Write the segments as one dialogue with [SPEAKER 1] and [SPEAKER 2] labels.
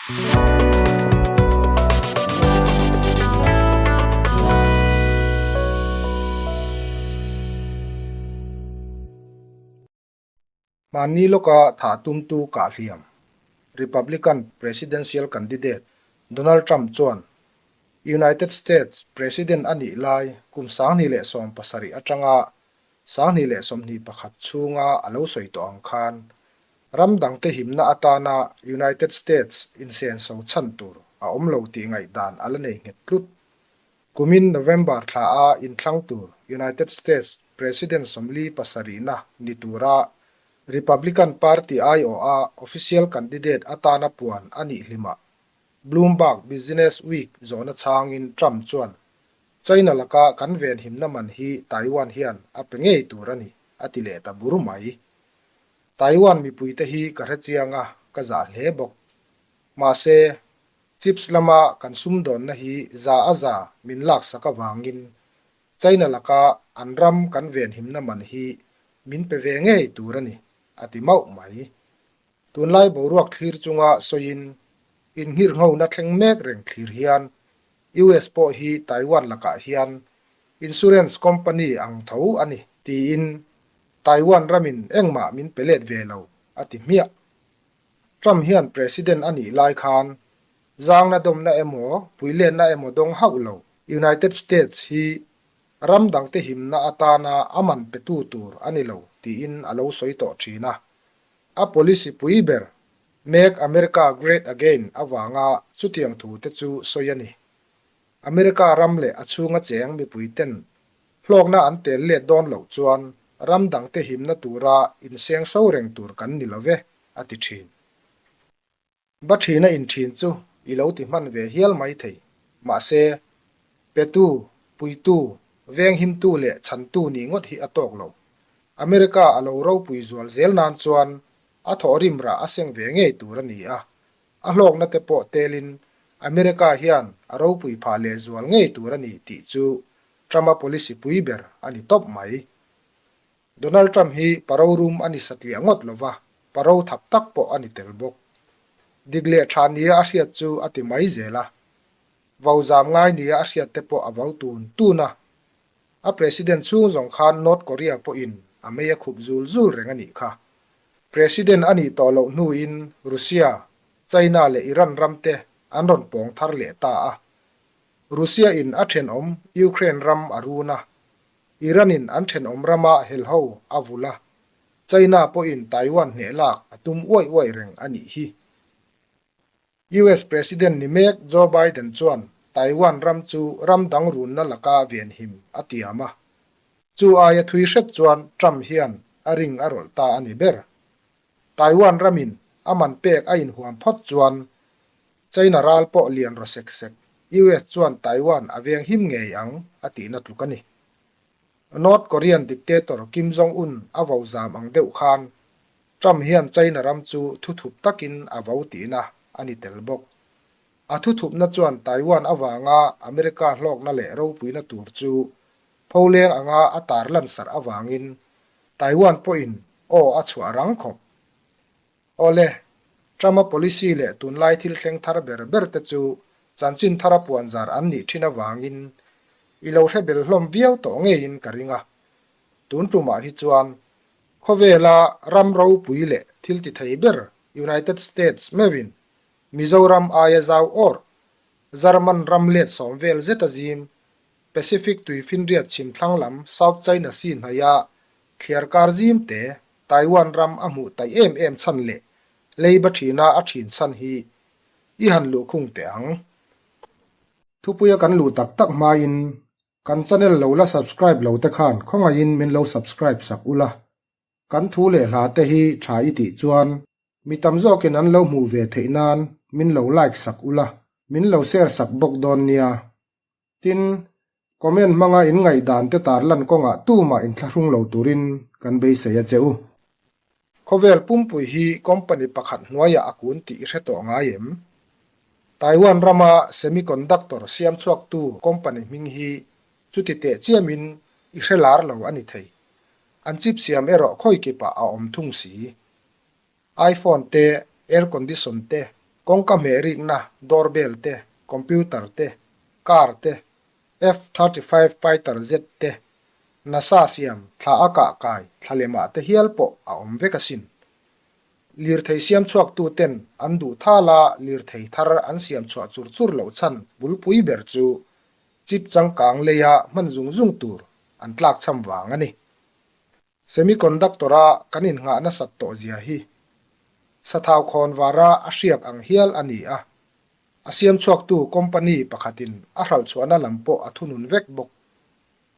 [SPEAKER 1] Hmanni lawka thah tumtu kah hliam Republican presidential candidate Donald Trump chuan United States President a nih lai kum 2017 atanga 2021 chhunga a lo sawi tawh ang khan ram dangte himna atana United States insenso chhan tur a awm lo tih ngaihdan a la nei nghet tlut. Kumin November thla a inthlang tur United States President 47na ni tura Republican Party aiawha official candidate atana puan a nih hlimah Bloomberg Business Week zawhna chhangin Trump chuan China laka kan venhimna man hi Taiwan hian a pe ngei tur a ni, a ti leh ta bur mai. Taiwan mipuite hi ka hrechiang a, ka zah hle bawk. Mahse, chips lama kan sumdawnna hi za a za min laksak avangin China laka an ram kan venhimna man hi min pe ve ngei tur a ni, a ti mauh mai. Tunlai boruak thlir chunga sawiin innghirhnghona thleng mek reng thlir hian US pawh hi Taiwan lakah hian insurance company ang tho a ni tiin Taiwan ramin engmah min pe let ve lo a ti hmiah. Trump hian president a nih lai khan zangna dawmna emaw puilenna emaw dawng hauh lo. United States hi ram dangte himna atana a man petu tur a ni lo tiin a lo sawi tawh thin a. A policy pui ber, Make America Great Again avanga chutiang thu te chu sawi a ni. America ram leh a chhunga cheng mipui ten hlawkna an tel let dawn loh chuan ram dangte himna tura inseng so reng tur kan ni lo ve, a ti thin. Ba thina in thin chu i lo ti hman ve hial mai thei. Mahse, petu, puitu, venghimtu leh chhantu nih ngawt hi a tawk lo. America a lo ropui zual zel nan chuan a thawhrim rah a seng ve ngei tur a ni a, a hlawkna te pawh telin America hian a ropui phah leh zual ngei tur a ni tih chu Trump-a policy pui ber a ni tawp mai. Donald Trump hi paro rum a ni satliah ngawt lo va, paro thap tak pawh a ni tel bawk. Dik leh tha nia a hriat chu a ti mai zel a. Vo zam ngai nia a hriat te pawh a vo tun tun a. A president chhung zawng khan North Korea pawhin a mei a khup zul zul reng a nih kha. President a nih tawh loh hnuin Russia, China leh Iran ram te an rawn pawng thar leh ta a. Russia in a thenawm Ukraine ram a run a, Iran-in an thenawm rama helho a vulh a, China pawhin Taiwan hneh lak a tum uaih uaih reng a nih hi. US President ni mek Joe Biden chuan Taiwan ram chu ram dang runna laka venhim a tiam a, chu aia thui hret chuan Trump hian a ring a rawlh ta a ni ber. Taiwan ramin a man pek a inhuam phawt chuan China ral pawh lian raw sek sek, US chuan Taiwan a veng him ngei ang a tihna tluk a ni. North Korean dictator Kim Jong Un a vo zam ang deuh khan Trump hian China ram chu thuthup takin a vo tihna a ni tel bawk. A thuthupna chuan Taiwan avanga America hlawkna leh ropuina tur chu pholeng anga a tar lansarh avangin Taiwan pawhin aw a chhuah rang khawp. Awle, Trump-a policy leh tunlai thil thleng thar ber ber te chu chanchin thara puanzar an nih thin avangin i lo hre bel hlawm viau tawh ngeiin ka ring a. Tun tumah hi chuan khawvela ram ropui leh thil ti thei ber United States meuhin Mizoram aia zau awr, German ram let sawm vel zeta zim, Pacific tuifinriat chhim thlang lam South China Sea hnaia thliar kar zim te Taiwan ram a hmuh taih em em chhan leh leiba thina a thin chhan hi i han luhkhung teh ang. Thupuia kan luh tak tak hmain kan channel lo la subscribe lo te khan khawngaihin min lo subscribe sak ula. Kan thu leh hla te hi tha i tih chuan mi tam zawkin an lo hmuh ve theih nan min lo like sak ula, min lo share sak bawk dawn nia. Tin, comment hmanga in ngaihdan te tarlan kawngah tumah inthlahrung lo turin kan beisei a che u. Khawvel pumpui hi company pakhat hnuaiah a kun tih i hre tawh ngai em? Taiwan rama semiconductor siam chhuaktu company hming hi chuti teh chiamin i hre lar lo a ni thei. An chip siam erawh khawi kipah a awm thung si. iPhone te, air condition te, Kawngka hmeh rikna doorbell te, computer te, car te, F-35 fighter jet te, NASA siam thla a kah kai thla lemah te hial pawh a awm vek asin. Lirthei siam chhuaktu ten an duh thal a lirthei thar an siam chhuah chur chur loh chhan bulpui ber chu chip changkang leia hman zung zung tur an tlak chham vang a ni. Semiconductor-a kan innghah nasat tawh zia hi sathau khawn vara a hriak ang hial a ni a, a siam chhuaktu company pakhatin a hralhchhuahna lam pawh a thunun vek bawk.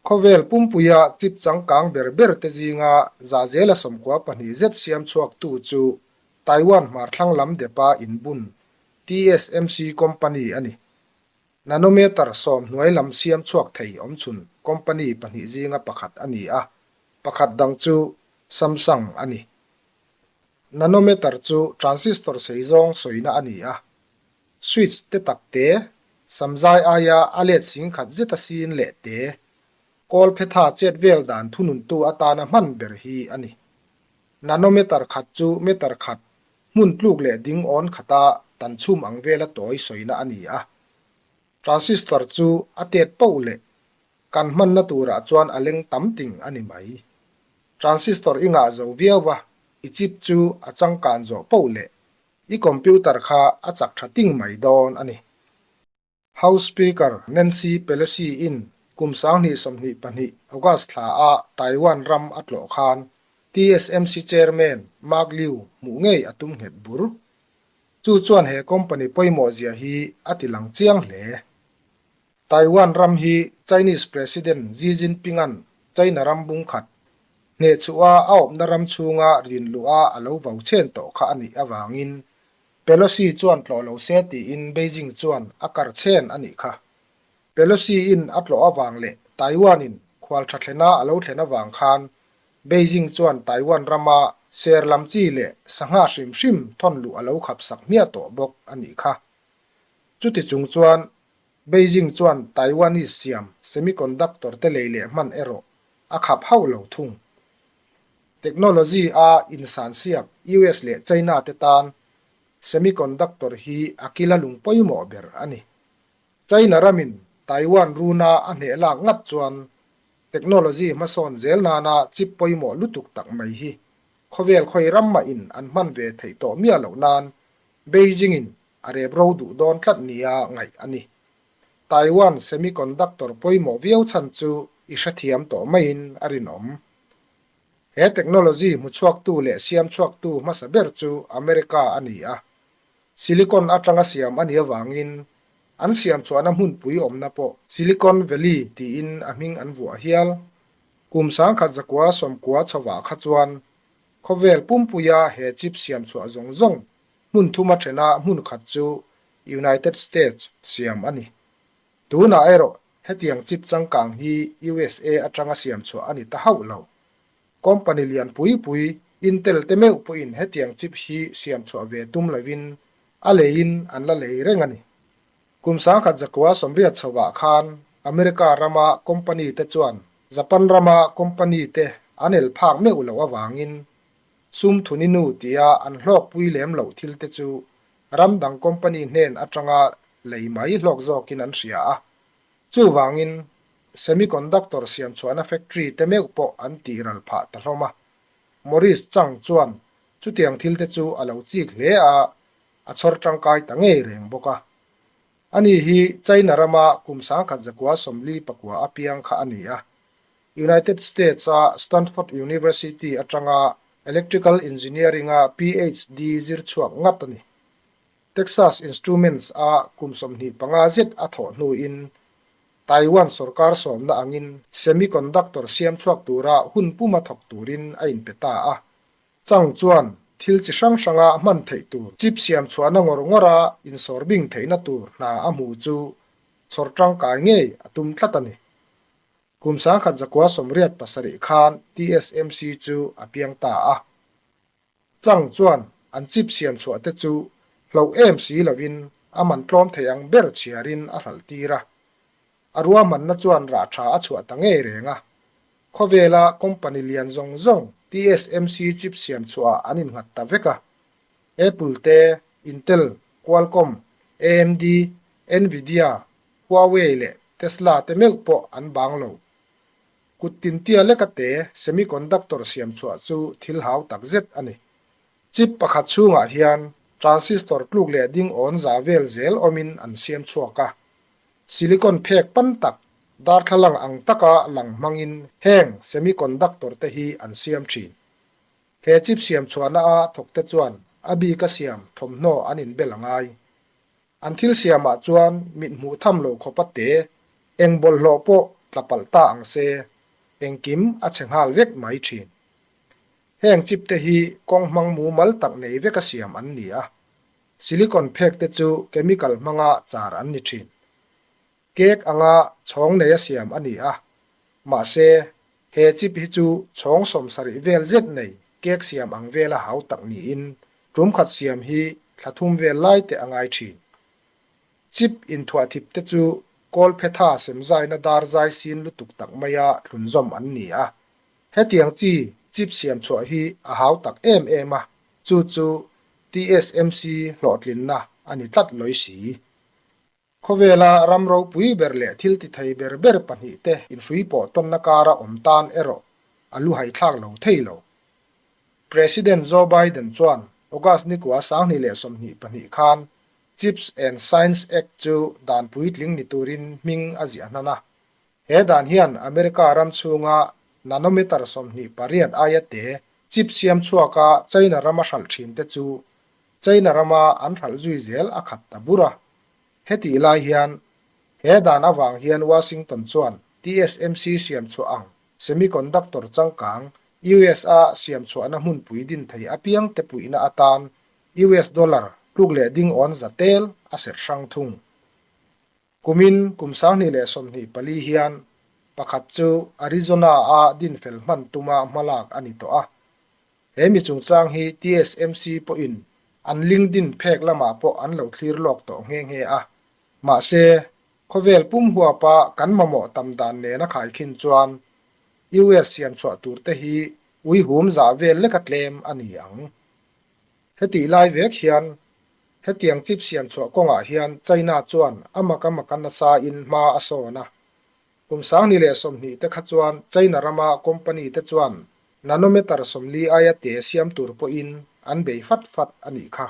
[SPEAKER 1] Khawvel pumpuia chip changkang ber ber te zinga zahzela 92 zet siam chhuaktu chu Taiwan hmarthlang lam depa inbun TSMC company a ni. Nanometer 10 hnuai lam siam chhuak thei awmchhun company pahnih zinga pakhat a ni a, pakhat dang chu Samsung a ni. Nanometer chu transistor sei zawng sawina a ni a, switch te tak te, samzai aia a let sing khat zeta sin leh te, kawl phetha chet vel dan thununtu atana hman ber hi a ni. Nanometer khat chu meter khat Hmun tluk leh ding awn khata tan chhum ang vela tawi sawina a ni a. Transistor chu a tet poh leh kan hmanna turah chuan a leng tam ting a ni mai. Transistor i ngah zo viau va, i chip chu a changkan zawh poh leh i computer kha a chak tha ting mai dawn a ni. House Speaker Nancy Pelosi-in kum 2022 August thla a Taiwan ram a tlawh khan TSMC Chairman Mark Liu hmuh ngei a tum nghet bur. Chu chuan he company pawimawh zia hi a ti lang chiang hle. Taiwan ram hi Chinese President Xi Jinping-a'n China ram bung khat hnehchhuah a awpna ram chhunga rin luh a a lo vau chen tawh kha a nih avangin Pelosi chuan tlawh lo se tiin Beijing chuan a kar chhen a nih kha. Pelosi-in a tlawh avang leh Taiwan-in khual tha thlena a lo thlen avang khan Beijing chuan Taiwan rama ser lam chi leh sangha hrim hrim thawn luh a lo khap sak hmiah tawh bawk a nih kha. Chuti chung chuan Beijing chuan Taiwanese siam semiconductor te lei leh hman erawh a khap hauh lo thung. Technology a insan siak US leh China te tan semiconductor hi a kila lung pawimawh ber a ni. China ramin Taiwan runa a hneh lak ngat chuan technology hmasawn zel nana chip pawimawh lutuk tak mai hi khawvel khawi ram mahin an hman ve theih tawh miah loh nan Beijing in a rep ro duh dawn tlat nia ngaih a ni. Taiwan semiconductor pawimawh viau chhan chu i hrethiam tawh maiin a rinawm. He technology hmuchhuaktu leh siamchhuaktu hmasa ber chu America a ni a. Silicon atanga siam a nih avangin an siamchhuahna hmunpui awmna pawh Silicon Valley tiin a hming an vuah hial. Kum 1990 chhovah kha chuan khawvel pumpuia he chip siamchhuah zawng zawng hmun thuma thena hmun khat chu United States siam a ni. Tunah erawh hetiang chip changkang hi USA atanga siam chhuah a ni ta hauh lo. Company lian pui pui Intel te meuh pawhin hetiang chip hi siam chhuah ve tum lovin a leiin an la lei reng a ni. Kum 1980 chhovah khan America rama company te chuan Japan rama company te an el phak meuh loh avangin sum thuni nu tia an hlawkpui lem loh thil te chu ram dang company hnen atanga lei mai hlawk zawkin an hria a. Chuvangin semiconductor siam chhuahna factory te meuh pawh an tih ral phah ta hlawm a. Maurice Chang chuan chutiang thil te chu a lo chik hle a, a chhawr tangkai ta ngei reng bawk a. Ani hi China rama kum 1949 apiang kha a ni a. United States-a Stanford University atanga Electrical Engineering-a PhD zir chhuak ngat a ni. Texas Instruments-a kum 25 zet a thawh hnuin Taiwan sorkar sawmna angin semiconductor siam chhuak tura hun puma thawk turin a inpe ta a. Chang chuan thil chi hrang hranga hman theih tur chip siam chhuahna ngawr ngawra insawr bing theihna tur hna a hmu chu chhawr tangkai ngei a tum tlat a ni. Kum 1987 khan TSMC chu a piang ta a. Chang chuan an chip siam chhuah te chu hloh em si lovin a man tlawm thei ang ber chhiarin a hralh tir a. A ruahmanna chuan rah tha a chhuah ta ngei reng a. Khawvela company lian zawng zawng TSMC chip siam chhuahah an innghat ta vek a. Apple te, Intel, Qualcomm, AMD, Nvidia, Huawei leh Tesla te meuh pawh an bang lo. Kut tintia leka te semiconductor siam chhuah chu thil hau tak zet a ni. Chip pakhat chhungah hian transistor tluk leh ding awn za vel zel awmin an siam chhuak a. Silicon phek pan tak, darthlalang ang taka lang hmangin heng semiconductor te hi an siam thin. He chip siam chhuahna a thawkte chuan a bika siam thawmhnaw an inbel a ngai. An thil siamah chuan mit hmuh tham lo khawpa te, eng bawlhhlawh pawh tla palh ta ang se, engkim a chhe nghal vek mai thin. Heng chip te hi kawng hmang mumal tak nei veka siam an ni a, silicon phek te chu chemical hmanga char an ni thin. Cake anga chhawng neia siam a ni a, mahse, he chip hi chu chhawng 70 vel zet nei cake siam ang vela hau tak niin tum khat siam hi thla thum vel lai te a ngai thin. Chip inthuahthip te chu kawlphetha semzaina dar zai sin lutuk tak maia thlunzawm an ni a. Hetiang chi chip siam chhuah hi a hau tak em em a, chu chu TSMC hlawhtlinna a ni tlat lawi si. Khawvela ram ropui ber leh thil ti thei ber ber pahnihte inhrui pawh tawnna kara awm tan erawh a lu haithlak lo thei lo. President Joe Biden chuan August nikua 2022 khan Chips and Science Act chu dan puitling ni turin hming a ziah hnan a. He dan hian America ram chhunga nanometer 28 aia te chip siam chhuaka China rama hralh thinte chu China rama an hralh zui zel a khat ta bur a. Hetih lai hian he dan avang hian Washington chuan TSMC siam chhuah ang semiconductor changkang US-a siam chhuahna hmunpui din thei apiang te puihna atan US dollar tluk leh ding awn za tel a serh hrang thung. Kumin kum 2024 hian pakhat chu Arizona-a dinfel hman tuma hmalak a ni tawh a. He mi chungchang hi TSMC pawhin an LinkedIn phek lamah pawh an lo thlir lawk tawh nghe nghe a. Mahse, khawvel pum huapa kan mamawh tam dan nena khaikhin chuan US siam chhuah tur te hi uihum zah vel leka tlem a ni ang. Hetih lai vek hian hetiang chip siam chhuah kawngah hian China chuan a maka maka nasa in hma a sawn a. Kum 2020 te kha chuan China rama company te chuan nanometer 40 aia te siam tur pawhin an bei fat fat a nih kha.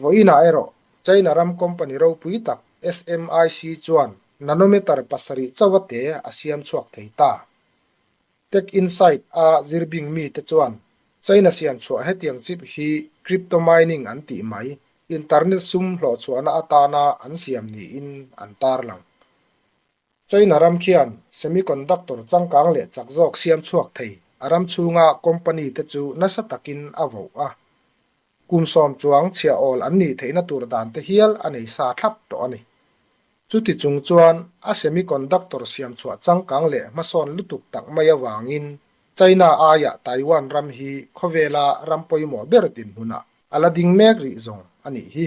[SPEAKER 1] Vawiinah erawh China ram company ropui tak SMIC chuan nanometer 7 chauha te a siam chhuak thei ta. Tech Insight a zirbing mite chuan China siam chhuah hetiang chip hi crypto mining an tih mai, internet sum hlawhchhuahna atana an siam niin an tarlang. China ram khian semiconductor changkang leh chak zawk siam chhuak thei a ram chhunga company te chu nasa takin a voh a. Kum 10 chuang chhiah awl an nih theihna tur dan te hial a nei sa thlap tawh a ni. Chuti chung chuan a semiconductor siam chhuah changkang leh hmasawn lutuk tak mai avangin China aiah Taiwan ram hi khawvela ram pawimawh ber dinhmunah a la ding mek rih zawng a nih hi.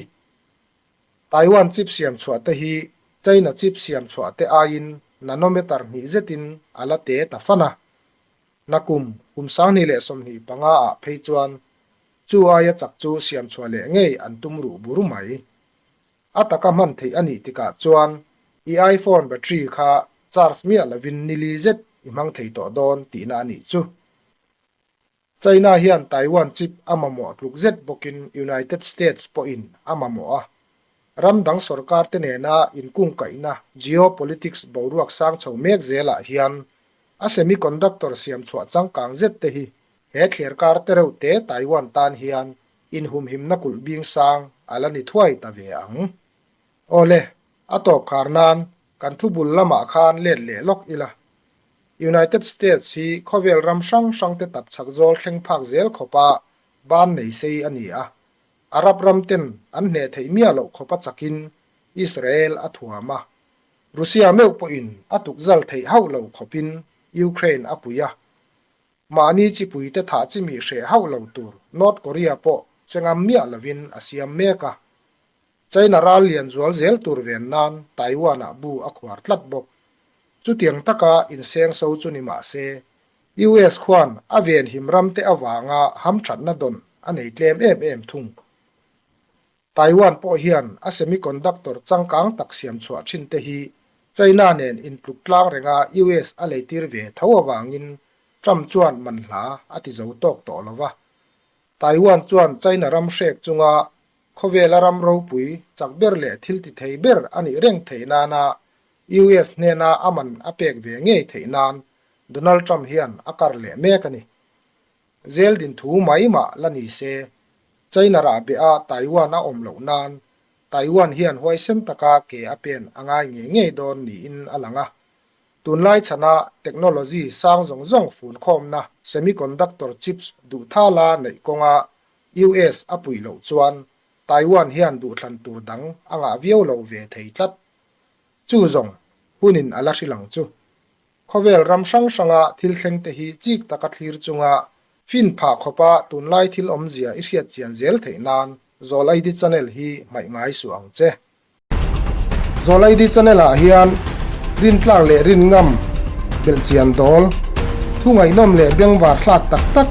[SPEAKER 1] Taiwan chip siam chhuah te hi China chip siam chhuah te aiin nanometer hnih zetin a la te ta fan a. Nakum kum 2025 ah phei chuan chu aia chak chu siam chhuah leh ngei an tum ruh bur mai. A taka hman theih a nih tikah chuan i iPhone battery kha charge miah lovin nili zet i hmang thei tawh dawn tihna a nih chu. China hian Taiwan chip a mamawh tluk zet bawkin United States pawhin a mamawh a. Ram dang sorkar te nena inkungkaihna geopolitics boruak sang chho mek zelah hian a semiconductor siam chhuah changkang zet te hi he thliarkar te reuh te Taiwan tan hian inhumhimna kulh bing sang a la ni thuai ta ve ang. Awle, a tawp khar nan kan thubul lamah khan let leh lawk ila. United States hi khawvel ram hrang hrang te tapchhak zawl thleng phak zel khawpa ban nei sei a ni a. Arab ram ten an hneh theih miah loh khawpa chakin Israel a thuam a. Russia meuh pawhin a tukzal theih hauh lo khawpin Ukraine a pui a. Mahni chipui te thah chimi hreh hauh lo tur North Korea pawh che ngam miah lovin a siam mek a. China ral lian zual zel tur ven nan Taiwan-ah bu a khuar tlat bawk. Chutiang taka inseng so chu ni mah se, US khuan a venhim ram te avanga hamthatna dawn a nei tlem em em thung. Taiwan pawh hian a semiconductor changkang tak siam chhuah thin te hi China nen intluk tlang renga US a leitir ve tho avangin Trump chuan manhla a ti zo tawk tawh lo va. Taiwan chuan China ram hrek chunga khawvela ram ropui chak ber leh thil ti thei ber a nih reng theih nana US hnena a man a pek ve ngei theih nan Donald Trump hian a kar leh mek a ni. Zel din thu mai mah la ni se, China rah beh a Taiwan a awm loh nan Taiwan hian huaisen taka ke a pen a ngai ngei ngei dawn niin a lang a. Tunlai chhana technology sang zawng zawng funkhawmna semiconductor chips duh thala neih kawnga US a puih loh chuan Taiwan hian duhthlan tur dang a ngah viau lo ve thei tlat. Chu zawng hunin a la hrilh ang chu. Khawvel ram hrang hranga thil thleng te hi chik taka thlir chunga fin phah khawpa tunlai thil awmzia i hriat chian zel theih nan Zawlaidi Channel hi hmaih ngai suh ang che. Zawlaidi Channel ah hian rintlak leh rinngam, belhchian dawl, thu ngaihnawm leh bengvar thlak tak tak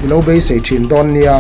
[SPEAKER 1] i lo beisei thin dawn nia.